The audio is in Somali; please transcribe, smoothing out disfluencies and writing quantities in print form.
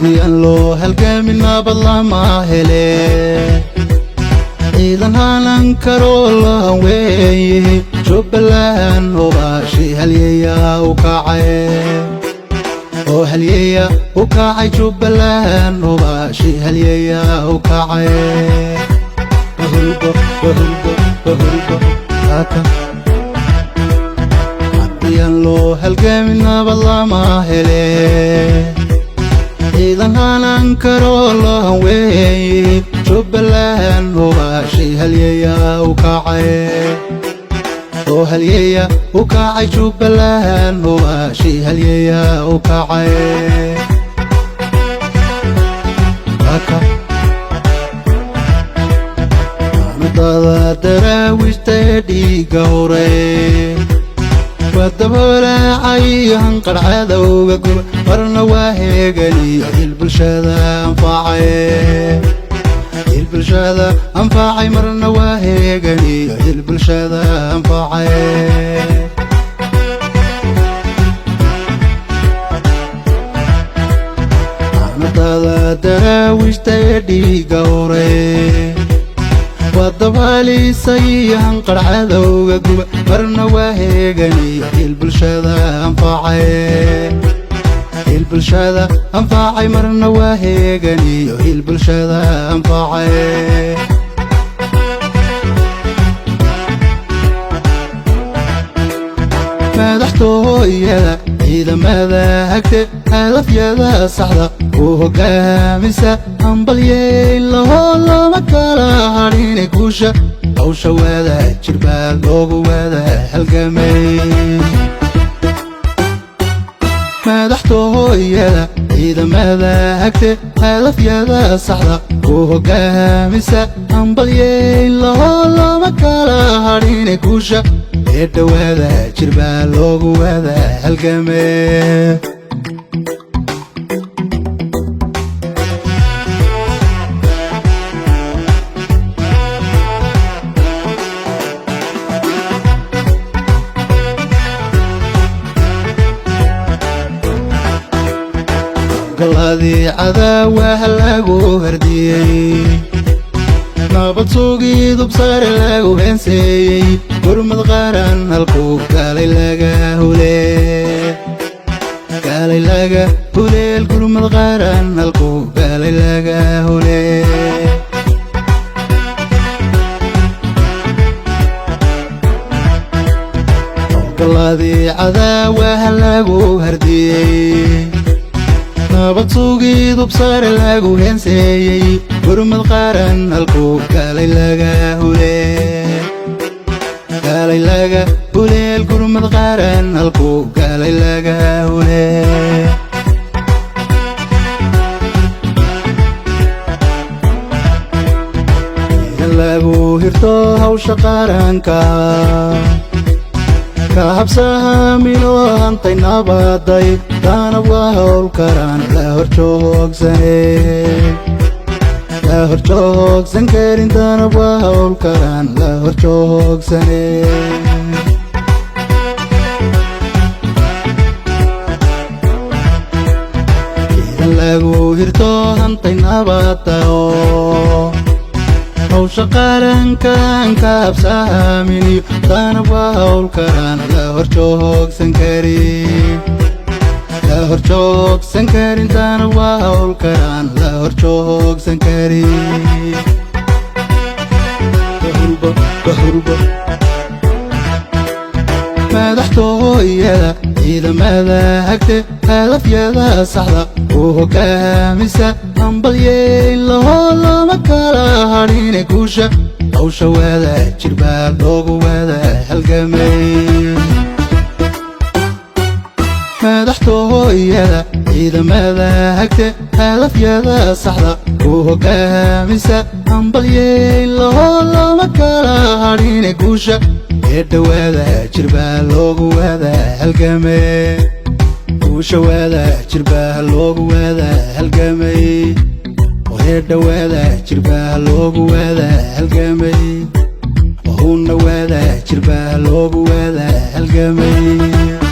Haddii aan loo halgamin nabad lama hele. Ciidan hanan karo lohan weeye, Jubbaland hubaashi halyeeya u kacay oo halyeeya u kacay. Jubbaland hubaashi halyeeya u kacay. Bahurba, bahurba, bahurba haka. Haddii aan loo halgamin nabad lama hele. Ciidan hanan karo lohan weeye, Jubbaland hubaashi halyeeya u kacay oo halyeeya u kacay. Jubbaland hubaashi halyeeya u kacay. Haka aanadada daraawiishta ee dhiigga hore waa daboolaacay hanqadh cadowga guba, marna waa heeganiyo il bulshada anfacay, il bulshada anfacay, marna waa heeganiyo il bulshada anfacay. Aanadada daraawiishta ee dhiigga hore waa dabaalisay hanqadh cadowga guba, marna waa heeganiyo il bulshada anfacay, il bulshada anfacay, marna waa heeganiyo il bulshada anfacay. Madaxtooyada ciidamada hagte, hadafyada saxda u hogaamisa, hambalyeyn lahoo lama kala hadhine guusha hawsha wada jir baa loogu wada halgamay. Madaxtooyada ciidamada hagte, hadafyada saxda u hogaamisa, hambalyeyn lahoo lama kala hadhine guusha ee dhowaada jir baa loogu wada halgamay. Galadii cadaawaha lagu hardiyey, nabad sugidub sare lagu heenseeyey, gurmad qaran halkuu galay laga hule, galay laga huleel, gurmad qaran halkuu galay laga hule. Galadii cadaawaha lagu hardiyey, nabad sugidub sare lagu heenseeyey, gurmad qaran halkuu galay laga hule, galay laga huleel, gurmad qaran halkuu galay laga hule. Ciidan lagu hirto hawsha qaranka ka habsahamino hantay nabaday, taana waa hawl karaan la hor joogsane, la hor joogsan karin, taana waa hawl karaan la hor joogsane. Ciidan lagu hirto hantay nabadayo hawsha qarankan ka habsahaminiyo, taana waa hawl karaan la hor joogsan karin, la hor joogsan karin, taana waa hawl karaan la hor joogsan karin. Bahurba, bahurba. Madaxtooyada ciidamada hagte, hadafyada saxda u hogaamisa, hambalyeyn lahoo lama kala hadhine guusha hawsha wada jir baa loogu wada halgamay. Madaxtooyada ciidamada hagte, hadafyada saxda u hogaamisa, hambalyeyn lahoo lama kala hadhine guusha ee dhowaada jir baa loogu wada halgamay. Guusha wada jir baa loogu wada halgamay oo dhowaada jir baa loogu wada halgamay. Hunna wada jir baa loogu wada halgamay.